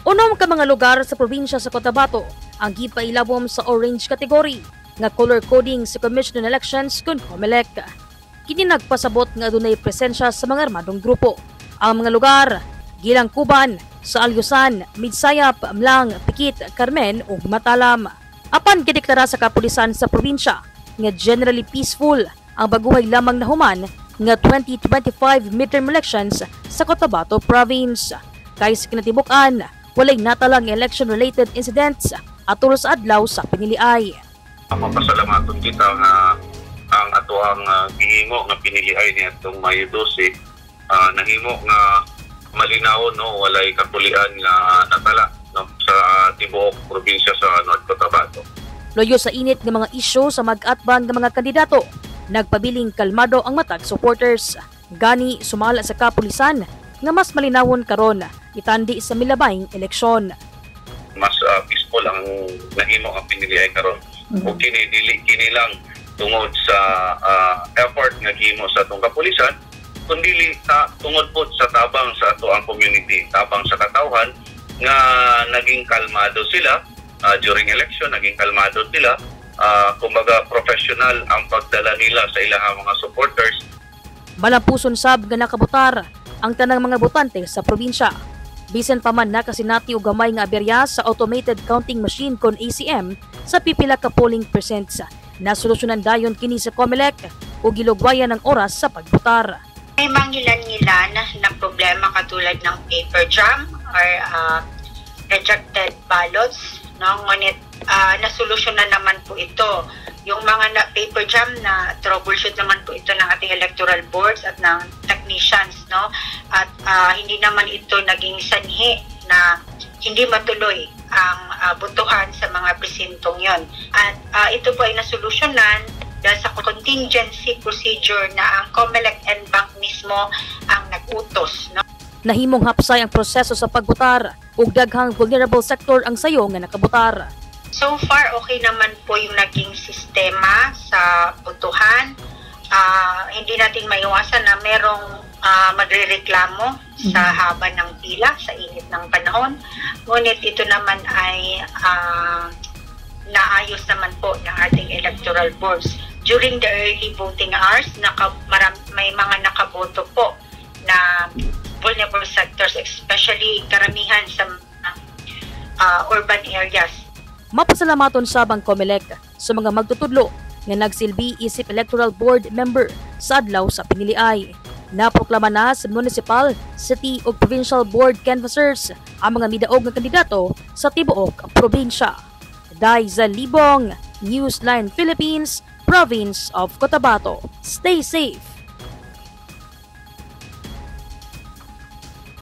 Unom ka mga lugar sa probinsya sa Cotabato ang gipailawom sa orange category nga color coding sa Commission on Elections kun COMELEC. Kini nagpasabot nga adunay presensya sa mga armadong grupo. Ang mga lugar: Gilang Kuban, sa Alyusan, Midsayap, M'lang, Pikit, Carmen ug Matalam. Apan gideklara sa kapulisan sa probinsya nga generally peaceful ang baguhay lamang nahuman nga 2025 midterm elections sa Cotabato Province. Kay sa kinatibuk-an, walay natalang election-related incidents atol sa adlaw sa piniliay. Mapasalamaton kita nga ang atoang gihimo nga piniliay niadtong Mayo 12 nahimo nga malinaw, no, walay kakulian nga natala, no, sa tibuok probinsya sa North Cotabato. Loyo sa init nga mga isyu sa mag-atbang nga mga kandidato, nagpabiling kalmado ang matag supporters. Gani sumala sa kapulisan nga mas malinawon karon itandi sa milabayng eleksyon. Mas peaceful ang nahimo ang piniliay karon. Ug kini dili kini lang tungod sa effort nga gihimo sa atong kapulisan, kundi ta tungod pod sa tabang sa ato ang community, tabang sa katawhan nga naging kalmado sila during election, naging kalmado sila, kumbaga professional ang pagdala nila sa ilang mga supporters. Malampuson sab nga nakabotar ang tanang mga botante sa probinsya. Bisan pa man nakasinati og gamay nga aberya sa automated counting machine kon ACM sa pipila ka polling precincts. Nasolusyonan dayon kini sa COMELEC ug gilugwayan ang oras sa pagbotar. May mangilan-ngilan na problema katulad ng paper jam or rejected ballots, no? Ngunit nasolusyonan naman po ito. Yung mga na paper jam na troubleshoot naman po ito ng ating electoral boards at ng technicians, no? At hindi naman ito naging sanhi na hindi matuloy ang botohan sa mga presintong yon. At ito po ay nasolusyonan dahil sa contingency procedure na ang COMELEC en banc mismo ang nag-utos, no? Nahimong hapsay ang proseso sa pagbotar ug daghang vulnerable sector ang sayo nga nakabotar. So far, okay naman po yung naging sistema sa botohan. Hindi natin maiwasan na merong magrereklamo sa haba ng pila, sa init ng panahon. Ngunit ito naman ay naayos naman po ng ating electoral boards. During the early voting hours, may mga nakaboto po na vulnerable sectors, especially karamihan sa urban areas. Mapasalamaton sab ang COMELEC sa mga magtutudlo nga nagsilbi isip electoral board member sa adlaw sa piniliay. Naproklama na sa municipal, city ug provincial board canvassers ang mga midaog nga kandidato sa tibuok probinsya. Daiza Libong, Newsline Philippines, Province of Cotabato. Stay safe.